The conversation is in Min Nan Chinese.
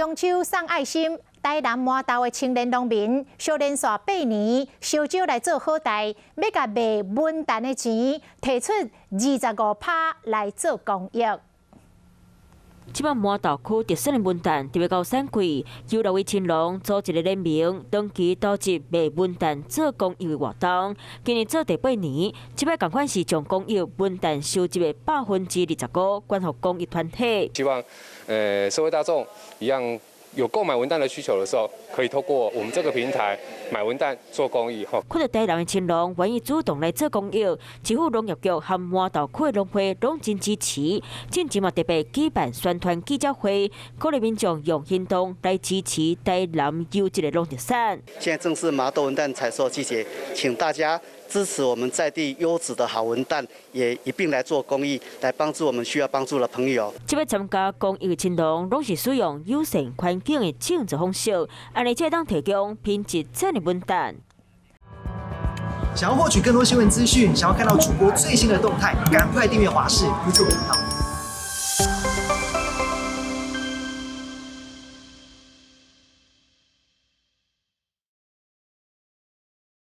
中秋送愛心，台南麻豆的青年農民相連續8年相招來做好代，欲共賣文旦的錢提出25%來做公益。這擺麻豆區特產的文旦特別到產季，有六位青農組一個聯盟，長期投入賣文旦做公益的活動。今年做第八年，這擺仝款是將公益文旦收入的25%捐予公益團體。希望社會大眾一樣有購買文旦的需求的時候，可以透過我們這個平台買文旦做公益。看著台南的青農願意主動來做公益，政府農業局和麻豆區的農會攏真支持。進前嘛特別舉辦宣傳記者會，鼓勵民眾用行動來支持台南優質的農特產。現在正是麻豆文旦採收季節，請大家支持我們在地優質的好文旦，也一併來做公益，來幫助我們需要幫助的朋友。這擺參加公益的青農，攏是使用友善環境的種植方式，按呢才會當提供品質讚的文旦。想要獲取更多新聞資訊，想要看到主播最新的動態，趕快訂閱華視 YouTube 頻道。